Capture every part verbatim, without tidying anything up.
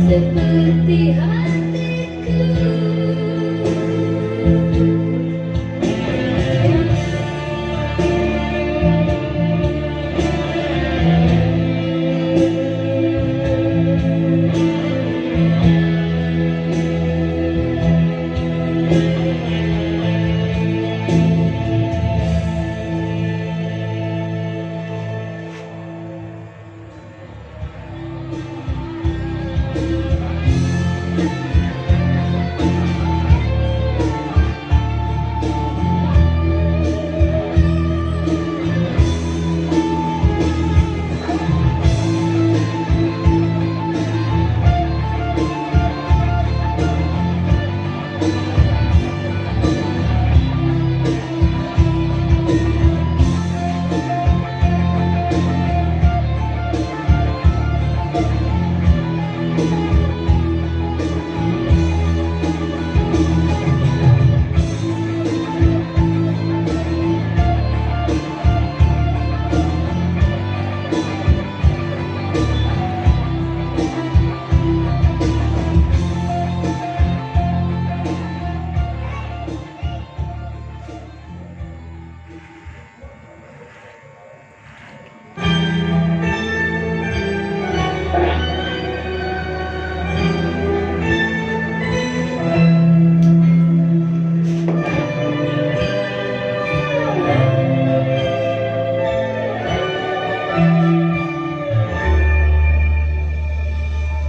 seperti hatiku.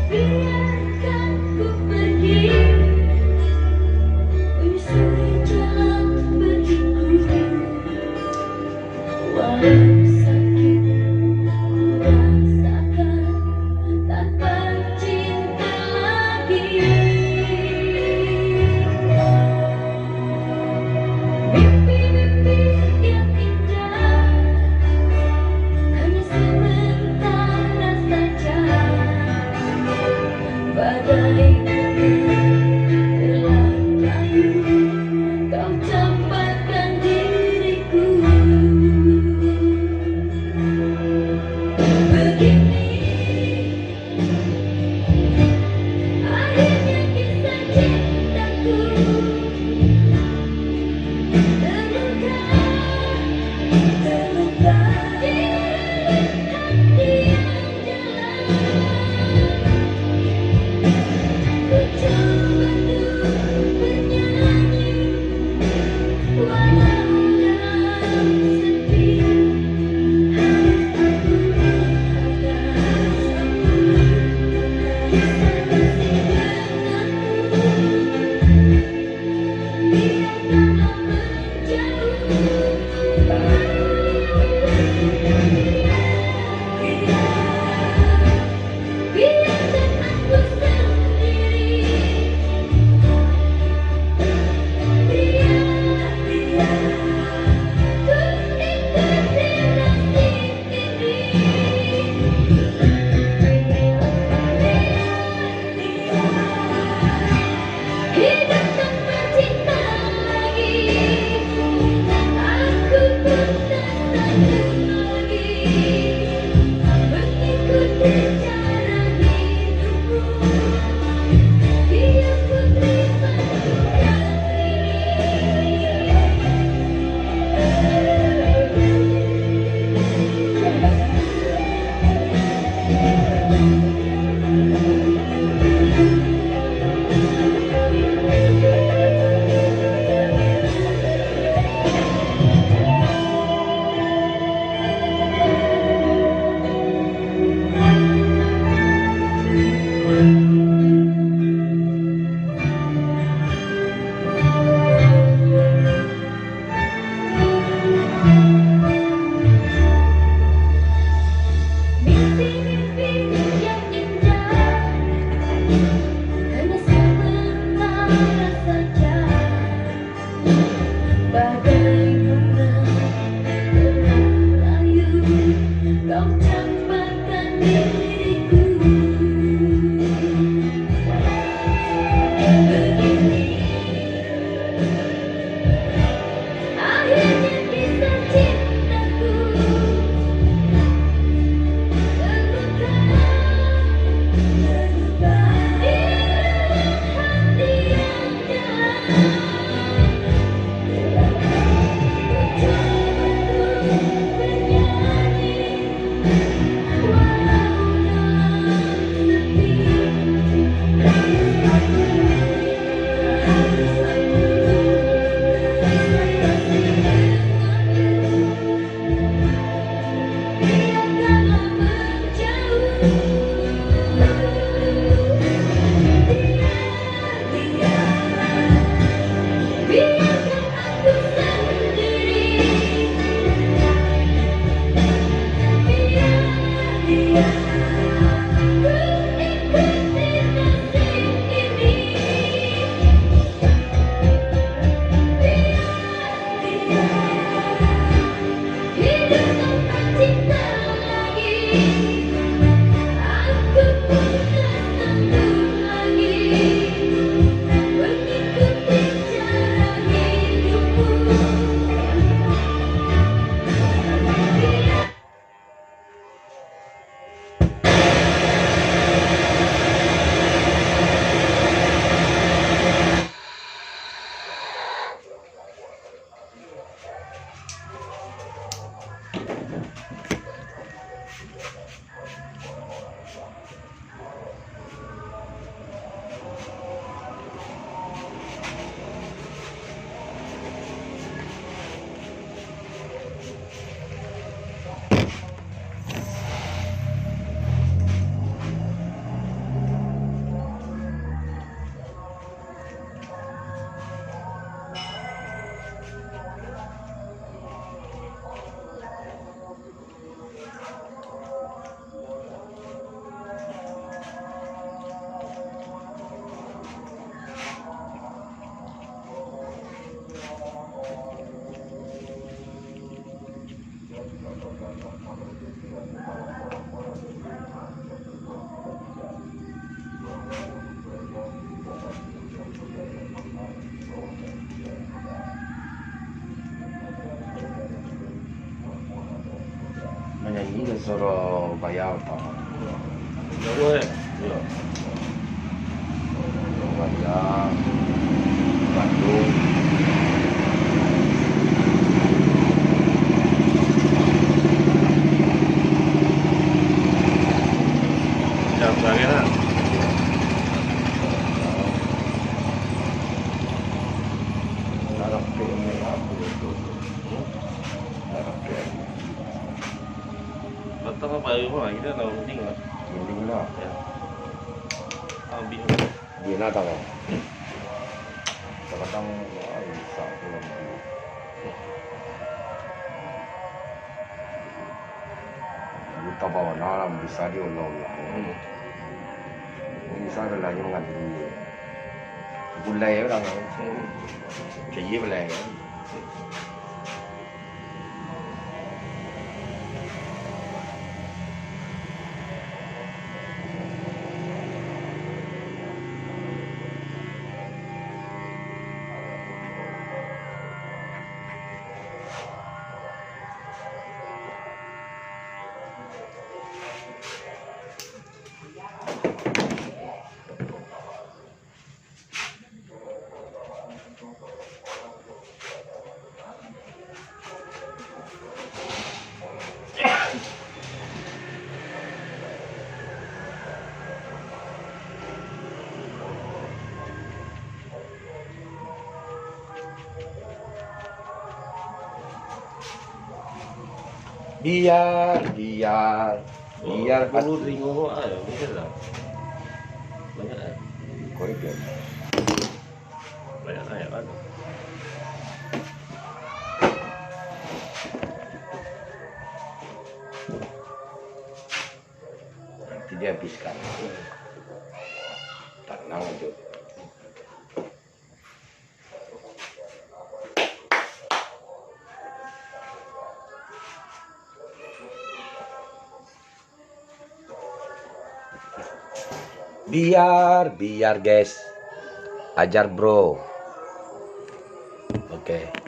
Biarkan ku pergi, menyusuri jalan pergiku. Walau sakit ku rasakan, tak tercinta lagi. Mimpi-mimpi yang indah hanya sementara saja. Badai telah layu, kau campakkan diriku. Begini akhirnya kisah cintaku. Terluka, terluka di hati yang dalam. Ku coba untuk bernyanyi, walau dalam sepi. Harus aku mengatakan, aku tak bisa kasih denganmu. Biarkanlah menjauh. Biarkan aku sendiri. Biar, biar ku ikut nasib ini. Hidup tanpa cinta lagi, aku pun tak sanggup lagi mengikuti cara hidupmu. Biar ku terima tukang ini. Mimpi-mimpi yang indah hanya sementara saja. Bagai bunga telah layu, kau campakkan diriku. Begini akhirnya kisah cintaku. Terluka, terluka Surabaya utama. Jauah, eh? Iyo. Surabaya, Bandung. Jam sehari lah. Darah PM apa itu? Hmm? Darah PM. Datang apa hari mah, kita nak mending lah. Mending lah. Ya. Ambil. Dia nak datang, kan? Kadang-kadang, wah, bisa pulang. Buta bawa dalam, bisa dia ulang-ulang. Hmm. Bisa ada lagi mengandung. Gulai orang. Hmm. Caya belai, kan? Biar, biar, biar. Oh, dulu hati. Ringo, ah, ya, biar lah. Banyak, eh? Kau itu. Banyak, eh, kan? Nanti dia habiskan. Tenang aja. Biar, biar, guys. Ajar, bro. Oke.